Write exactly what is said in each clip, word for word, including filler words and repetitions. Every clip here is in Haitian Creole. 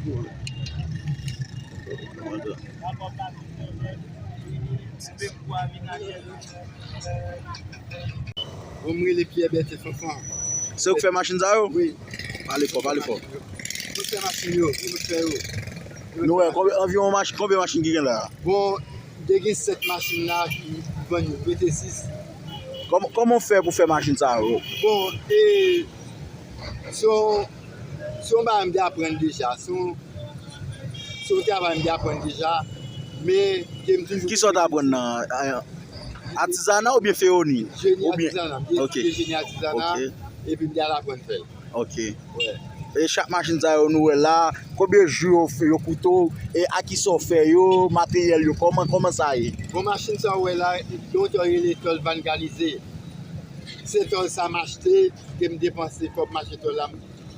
Bon, m rele Pierre Bertin Fanfan. Se ou k fè machin sa yo? Wi. Pale fò, pale fò. Mwen fè machin yo, mwen fè yo. Nou wè, konbyen, anviwon machin, konbyen machin ki gen la? Bon, te gen sèt machin la ki vann yo, rete sis. Kòman, kòman w fè pou fè machin sa yo? Bon, e, se yon, se yon bagay m te aprann deja. Se yon, se yon travay m te aprann deja. Men, ke m toujou. Kisa w t aprann nan, eh, atizana oubyen fewoni? Jeni atizana. M te etidye jeni atizana. Ok. Epi m te al aprann fè l. Ok. Wè. E chak machin sa yo nou wè la, konbyen jou yo fè, yo koute w, e a kisa w fè yo, materyèl yo, kòman, kòman sa ye? Bon, machin sa w wè la, lontan yo rele tòl vangalize. Se tòl sa m achte, ke m depanse kòb m achte tòl la,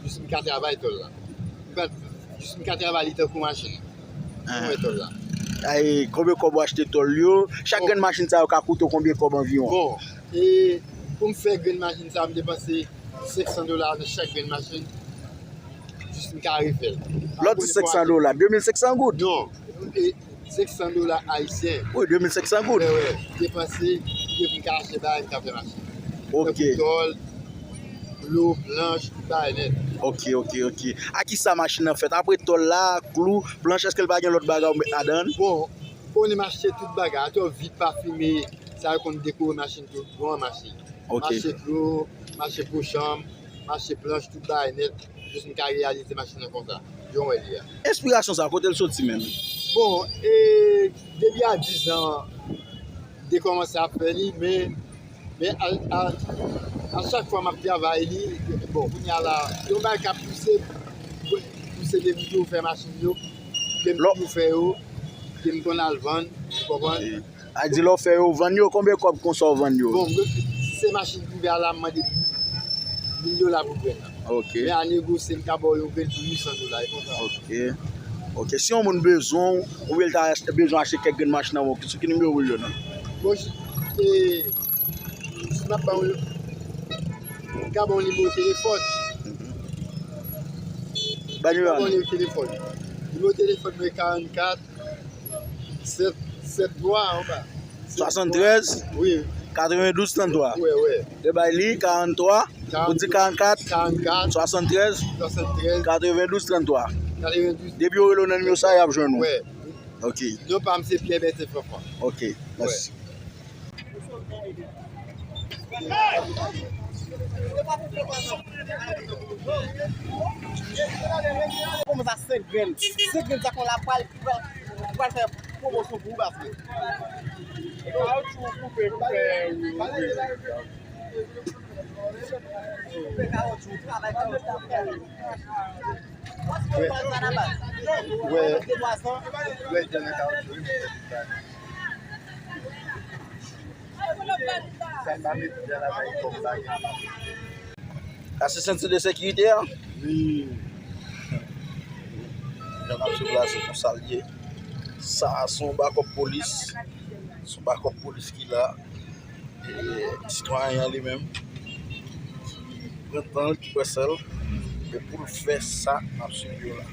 jis m ka travay tòl la. M pa, jis m ka travay li tankou machin. Mwen tòl la. Ay, konbyen kòb ou achte tòl yo? Chak grenn machin sa yo ka koute w konbyen kòb anviwon? Bon, e pou m fè grenn machin sa, m depanse senk san dola nan chak grenn machin. Jis m ka refè l. Lè w di senk san dola, de mil senk san goud? Non, e senk san dola ayisyen. Wi, de mil senk san goud. Wè, wè. Depanse, depi m ka achte bagay, m ka fè machin. Ok. Tankou tòl, dlo, planch, tout bagay nèt. Ok, ok, ok. A kisa machin nan fèt? Apre tòl la, klou, planch, èske l pa gen lòt bagay ou met ladan l? Bon, konnen m achte tout bagay. Atò vit, pafime, sa yo konn dekore machin tou, bon, m achte. Ok. M achte dlo, m achte pochanm, m achte planch, tout bagay nèt. Jis m ka reyalize machin nan konsa. Jan w wè li a. Enspirasyon sa, kote l soti menm? Bon, e, depi a dizan, m te kòmanse ap fè li, men, men a, a, a chak fwa m ap travay li, bon, kounye a la, yon bagay k ap pouse, pouse depi toujou fè machin yo, ke m toujou fè yo, ke m konn al vann, ou konprann? Ok. A di lè w fè yo, w vann yo, konbyen kòb konsa w vann yo? Bon, mwen, si se machin prive a la, m mande mil dola pou grenn nan. Ok. Men a negosye, m ka ba w yon grenn pou uit san dola, e konsa. Ok. Ok, si yon moun bezwen w, oubyen l ta achte, bezwen achte kèk grenn machin nan men w, sou ki nimewo w rele w nan? Bon, e, si m ap ba w, m ka ba w nimewo telefòn. Ba nimewo a non. M ka ba w nimewo telefòn. Nimewo telefòn mwen karannkat, sèt, sèt twa anba. Swasanntrèz, wi. Katrevendouz, tranntwa. Wi, wi. Te bay li, karanntrwa, ou di karannkat, karannkat, swasanntrèz, swasanntrèz, katrevendouz, tranntwa. Katrevendouz. Depi yo rele w nan nimewo sa, y ap jwenn ou. Wi. Ok. Non pa m se Pierre Bertin Fanfan. Ok, mèsi. Wi. Kòman sa senk grenn? Senk grenn sa kon la pral, pral, pral fè pwomosyon pou ou, baz. Kawotchou koupe pou fè woule. Koupe kawotchou, travay kawotchou. Wè, wè, wè, jan nan kawotchou. Sa m pa mete jan nan kawotchou kòm bagay. Sa se senti de sekirite a? Wi. Jan n ap swiv la, se konsa l ye. Sa a se yon bakòp polis. Se yon bakòp polis ki la. E, sitwayen an li menm, ki pran tan l, ki pran sè l, e pou l fè sa n ap swiv yo la.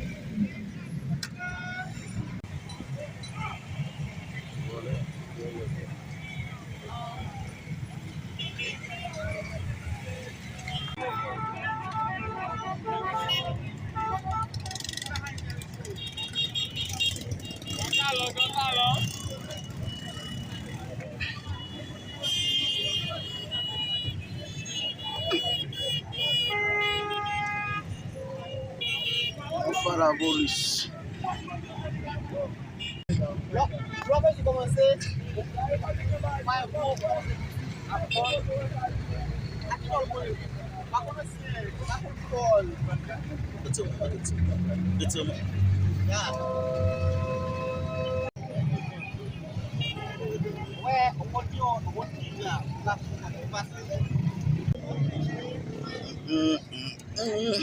Ou pa lapolis. Lè, lè w vin kòmanse, pa yon bon kòmanse. Apre, ak kòl mwen, pa kòmanse, pa kòl. Retire men, retire men. Retire men. Ya. Wè, ou konn yon, ou konn ki jan, ou ka, ou ka pase. Hum, hum, hum.